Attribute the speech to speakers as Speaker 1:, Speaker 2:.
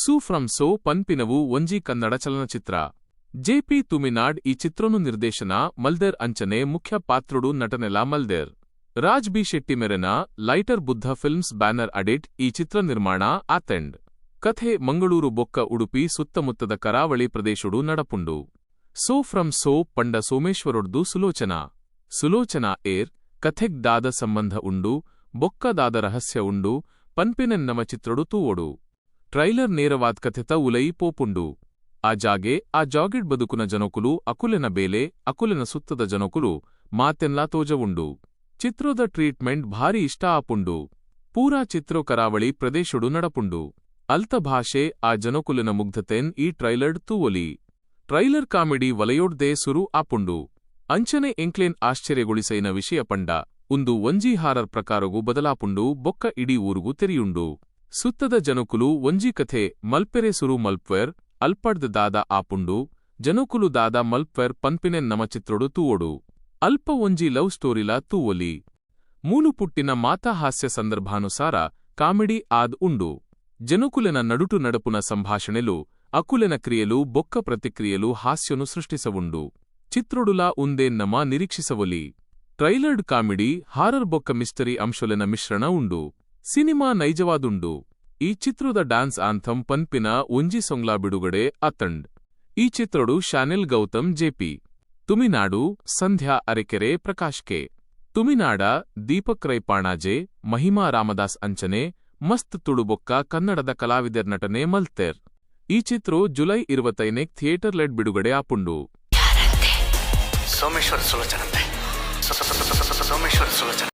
Speaker 1: ಸು ಫ್ರಮ್ ಸೋ ಪನ್ಪಿನವು ಒಂಜಿ ಕನ್ನಡ ಚಲನಚಿತ್ರ. ಜೆ ಪಿ ತುಮಿನಾಡ್ ಈ ಚಿತ್ರೊನು ನಿರ್ದೇಶನ ಮಲ್ದೆರ್ ಅಂಚನೆ ಮುಖ್ಯ ಪಾತ್ರೊಡು ನಟನೆಲಾ ಮಲ್ದೆರ್. ರಾಜ್ ಬಿ ಶೆಟ್ಟಿ ಮೆರೆನ ಲೈಟರ್ ಬುದ್ಧ ಫಿಲ್ಮ್ಸ್ ಬ್ಯಾನರ್ ಅಡಿಟ್ ಈ ಚಿತ್ರ ನಿರ್ಮಾಣ ಆತ್ಂಡ್. ಕಥೆ ಮಂಗಳೂರು ಬೊಕ್ಕ ಉಡುಪಿ ಸುತ್ತಮುತ್ತದ ಕರಾವಳಿ ಪ್ರದೇಶೊಡು ನಡಪುಂಡು. ಸೋ ಫ್ರಮ್ ಸೋ ಪಂಡ ಸೋಮೇಶ್ವರೊಡ್ದು ಸುಲೋಚನಾ. ಸುಲೋಚನಾ ಏರ್, ಕಥೆಗ್ ದಾದ ಸಂಬಂಧ ಉಂಡು, ಬೊಕ್ಕ ದಾದ ರಹಸ್ಯ ಉಂಡು ಪನ್ಪಿನೆನ್ ನಮ ಚಿತ್ರೊಡು ತೂವೊಡು. ಟ್ರೈಲರ್ ನೇರವಾದ್ ಕಥೆತ ಉಲಯಿ ಪೋಪುಂಡು. ಆ ಜಾಗೆ, ಆ ಜಾಗೆಡ್ ಬದುಕುನ ಜನೊಕುಲು, ಅಕುಲೆನ ಬೇಲೆ, ಅಕುಲೆನ ಸುತ್ತದ ಜನೊಕುಲು ಮಾತೆನ್ಲಾ ತೋಜವುಂಡು. ಚಿತ್ರೊದ ಟ್ರೀಟ್ಮೆಂಟ್ ಭಾರಿ ಇಷ್ಟ ಆಪುಂಡು. ಪೂರಾ ಚಿತ್ರೊ ಕರಾವಳಿ ಪ್ರದೇಶೊಡು ನಡಪುಂಡು. ಅಲ್ತ ಭಾಷೆ, ಆ ಜನೊಕುಲೆನ ಮುಗ್ಧತೆನ್ ಈ ಟ್ರೈಲರ್ಡ್ ತೂವೊಲಿ. ಟ್ರೈಲರ್ ಕಾಮಿಡಿ ವಲಯೊಡ್ದೇ ಸುರು ಆಪುಂಡು. ಅಂಚನೆ ಎಂಕ್ಲೆನ್ ಆಶ್ಚರ್ಯಗೊಳಿಸಯಿನ ವಿಷಯ ಪಂಡ, ಉಂದು ಒಂಜಿ ಹಾರರ್ ಪ್ರಕಾರೊಗು ಬದಲಾಪುಂಡು ಬೊಕ್ಕ ಇಡೀ ಊರುಗು ತೆರಿಯುಂಡು. ಸುತ್ತದ ಜನೊಕುಲು ಒಂಜಿ ಕಥೆ ಮಲ್ಪೆರೆ ಸುರು ಮಲ್ಪ್ವೆರ್, ಅಲ್ಪಡ್ದ್ ದಾದ ಆಪುಂಡು, ಜನೊಕುಲು ದಾದ ಮಲ್ಪ್ವೆರ್ ಪನ್ಪಿನೆನ್ ನಮ ಚಿತ್ರೊಡು ತೂವೊಡು. ಅಲ್ಪ ಒಂಜಿ ಲವ್ ಸ್ಟೋರಿಲಾ ತೂವೊಲಿ. ಮೂಲು ಪುಟ್ಟಿನ ಮಾತಾ ಹಾಸ್ಯ ಸಂದರ್ಭಾನುಸಾರ ಕಾಮಿಡಿ ಆದ್ ಉಂಡು. ಜನೊಕುಲೆನ ನಡುಟು ನಡಪುನ ಸಂಭಾಷಣೆಲು, ಅಕುಲೆನ ಕ್ರಿಯೆಲು ಬೊಕ್ಕ ಪ್ರತಿಕ್ರಿಯೆಲು ಹಾಸ್ಯೊನು ಸೃಷ್ಟಿಸವುಂಡು. ಚಿತ್ರೊಡುಲಾ ಉಂದೆನ್ ನಮ ನಿರೀಕ್ಷಿಸವೊಲಿ. ಟ್ರೈಲರ್ಡ್ ಕಾಮಿಡಿ, ಹಾರರ್ ಬೊಕ್ಕ ಮಿಸ್ಟರಿ ಅಂಶೊಲೆನ ಮಿಶ್ರಣ ಉಂಡು. ಸಿನಿಮಾ ನೈಜವಾದುಂಡು. ಈ ಚಿತ್ರೊದ ಡ್ಯಾನ್ಸ್ ಆಂಥಮ್ ಪನ್ಪಿನ ಒಂಜಿ ಸೊಂಗ್ಲಾ ಬಿಡುಗಡೆ ಆತ್ಂಡ್. ಈ ಚಿತ್ರೊಡು ಶಾನಿಲ್ ಗೌತಮ್ ಜೆ.ಪಿ. ತುಮಿನಾಡು, ಸಂಧ್ಯಾ ಅರೆಕೆರೆ, ಪ್ರಕಾಶ್ ಕೆ. ತುಮಿನಾಡ, ದೀಪಕ್ ರೈ ಪಾಣಾಜೆ, ಮಹಿಮಾ ರಾಮದಾಸ್ ಅಂಚನೆ ಮಸ್ತ್ ತುಳು ಬೊಕ್ಕ ಕನ್ನಡದ ಕಲಾವಿದೆರ್ ನಟನೆ ಮಲ್ತ್ದೆರ್. ಈ ಚಿತ್ರೊ ಜುಲೈ 25 ನೆಕ್ ಥಿಯೇಟರ್ ಲೆಡ್ ಬಿಡುಗಡೆ ಆಪುಂಡು.
Speaker 2: ಸೋಮೇಶ್ವರ ಸುಲೋಚನಂತೆ, ಸೋಮೇಶ್ವರ ಸುಲೋಚನ.